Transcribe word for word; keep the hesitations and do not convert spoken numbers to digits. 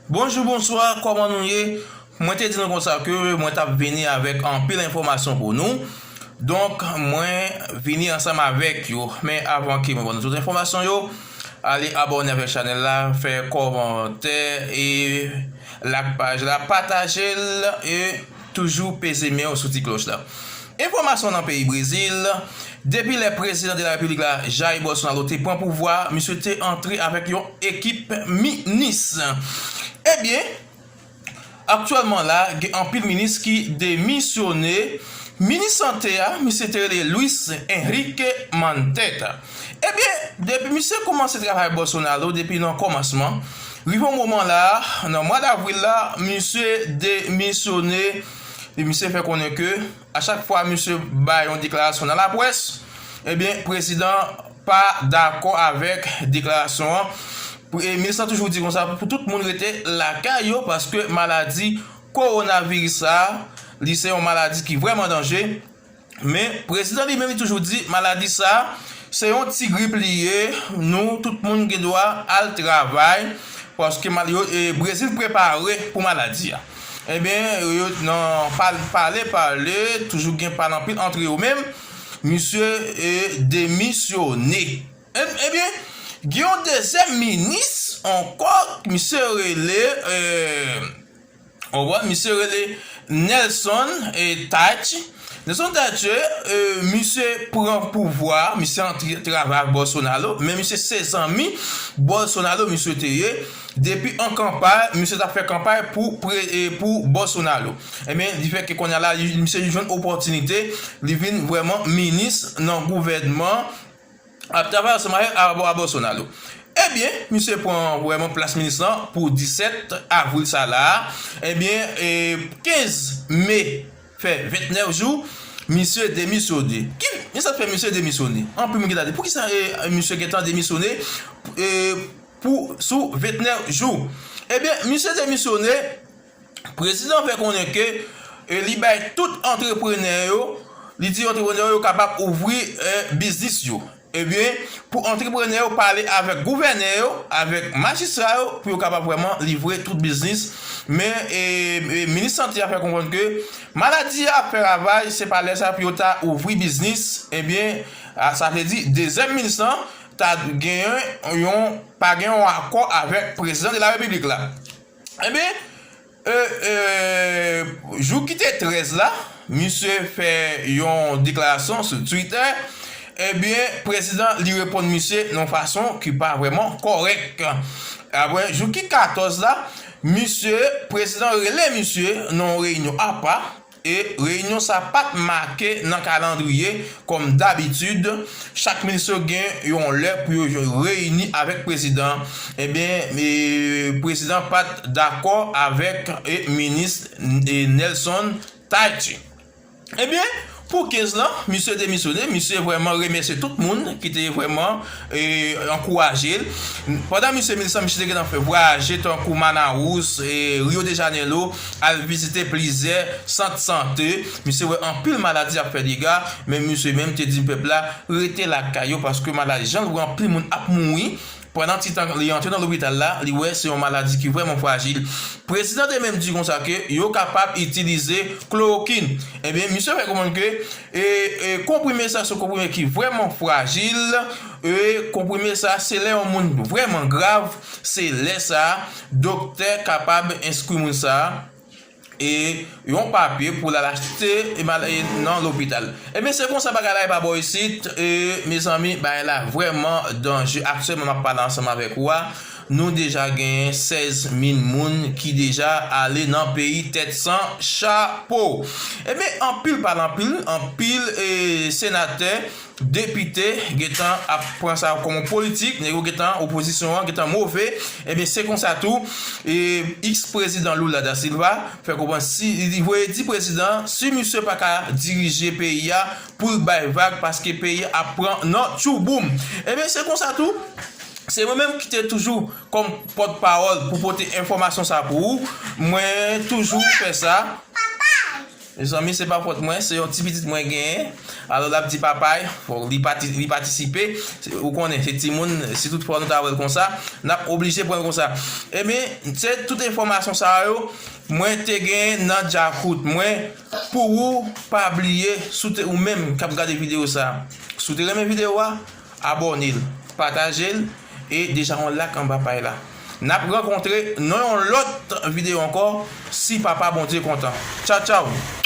Bonjou, bonswa, kòman nou ye? Mwen te di nou konsa ke mwen t ap vini avèk anpil enfòmasyon pou nou. Donk, mwen vini ansanm avèk yo. Men avan ke mwen ban nou tout enfòmasyon yo, ale abòne avèk chanèl la, fè kòmantè e like paj la, pataje l e toujou peze men w sou ti klòch la. Enfòmasyon nan peyi Brezil, depi lè prezidan de la repiblik la, Jair Bolsonaro, te pran pouvwa, misye te antre avèk yon ekip minis. Ebyen, aktyèlman la, gen anpil minis ki demisyone. Minis sante a, misye te rele Luis Henrique Mandetta. Ebyen, depi misye kòmanse travay Bolsonaro, depi nan kòmansman, rive yon moman la, nan mwa davril la, misye demisyone. E misye fè konnen ke a chak fwa misye bay yon deklarasyon nan laprès, ebyen, prezidan pa dakò avèk deklarasyon an. Pou- e minis lan toujou di konsa pou tout moun rete lakay yo paske maladi kowonaviris sa a, li se yon maladi ki vrèman danje. Men prezidan li menm li toujou di maladi sa a se yon ti grip li ye, nou tout moun gen dwa al travay paske mal- yo, e, Brezil prepare pou maladi a. Ebyen, yo nan pal- pale pale, toujou gen pale anpil antre yo menm, misye e, demisyone. E- Ebyen, gen yon dezyèm minis ankò, misye rele, e, w wè, misye rele Nelson e, Taichi. Nelson Taichi, e, misye pran pouvwa, misye antre travay ak Bolsonaro, men misye se zanmi Bolsonaro misye te ye. Depi an kanpay, misye t ap fè kanpay pou pre- e, pou Bolsonaro. Ebyen, li fè ke kounye a la, li- misye jwenn opòtinite, li vin vrèman minis nan gouvènman, ap travay ansanm avèk a, a Bolsonaro. Ebyen, misye pran vrèman plas minis lan pou disèt avril sa la a. Ebyen, e, kenz me fè ventnèf jou, misye demisyone. Ki, men sa k fè misye demisyone? Anpil moun ki ta di, poukisa e, misye gentan demisyone e, pou, sou ventnèf jou? Ebyen, misye demisyone, prezidan fè konnen ke e, li bay tout antreprenè yo, li di antreprenè yo kapab ouvri e, biznis yo. Ebyen, pou antreprenè yo pale avèk gouvènè yo, avèk majistra yo, pou yo kapab vrèman livre tout biznis. Men e, e, minis sante a fè konprann ke maladi a ap fè ravaj, se pa lè sa pou yo ta ouvri biznis. Ebyen, a, sa vle di dezyèm minis lan ta genyen yon, pa gen yon akò avèk prezidan de la repiblik la. Ebyen, e, e, jou ki te trèz la, misye fè yon deklarasyon sou Twitter. Ebyen, prezidan li reponn misye nan yon fason ki pa vrèman kòrèk. Apre, jou ki katòz la, misye, prezidan rele misye nan yon reyinyon apa. E reyinyon sa pa t make nan kalandriye, kòm dabitid, chak minis yo gen yon lè pou yo reyini avèk prezidan. Ebyen, e, prezidan pa t dakò avèk e, minis e, Nelson Taichi. Ebyen, pou kenz lan, misye demisyone, misye vrèman remèsye tout moun ki te vrèman e, ankouraje l. Pandan misye minis lan, misye te gentan fè vwayaje tankou Manaus, e, Rio de Janeiro, al vizite plizyè sant sante. Misye wè anpil maladi ap fè dega, men misye menm te di pèp la rete lakay yo paske maladi jan l wè anpil moun ap mouri. Pandan ti tan li antre nan lopital la, li wè se yon maladi ki vrèman frajil. Prezidan te menm di konsa ke yo kapab itilize klorokin. Ebyen, misye fè konprann ke e, e, konprime sa se yon konprime ki vrèman frajil. E, konprime sa, se lè yon moun vrèman grav, se lè sa, doktè kapab enskri moun sa e, yon papye pou l al achte e, mal- e, nan lopital. Ebyen, se konsa bagay la ye pa bò isit. E, mezanmi, bagay la vrèman danje. Aktyèlman, m ap pale ansanm avèk ou a, nou deja genyen sèz mil moun ki deja ale nan peyi tèt san chapo. Ebyen, anpil pale anpil, anpil e, senatè, depite gentan ap pran sa kòm yon politik, nèg yo gentan, opozisyon an gentan move. Ebyen, se konsa tou, e, eks prezidan Lula da Silva fè konprann si, li voye di prezidan, si misye pa ka dirije peyi a, pou l bay vag, paske peyi a ap pran nan tchouboum. Ebyen, se konsa tou, se mwen menm ki te toujou kòm pòtpawòl pou pote enfòmasyon sa pou ou. Mwen toujou fè sa. Mezanmi, se pa fòt mwen, se yon ti pitit mwen genyen. Alò, l ap di papay, fòk li pati, li patisipe. Ou konnen, se timoun, si tout fwa nou ta wè l konsa, n ap oblije pran l konsa. Ebyen, se tout enfòmasyon sa yo, mwen te gen nan djakout mwen. Pou ou, pa bliye, si w te, ou menm k ap gade videyo sa, si w te renmen videyo a, abòne l, pataje l, e deja yon like anba pay la. N ap rankontre nan yon lòt videyo ankò, si Papa Bondye kontan. Tchaw, tchaw!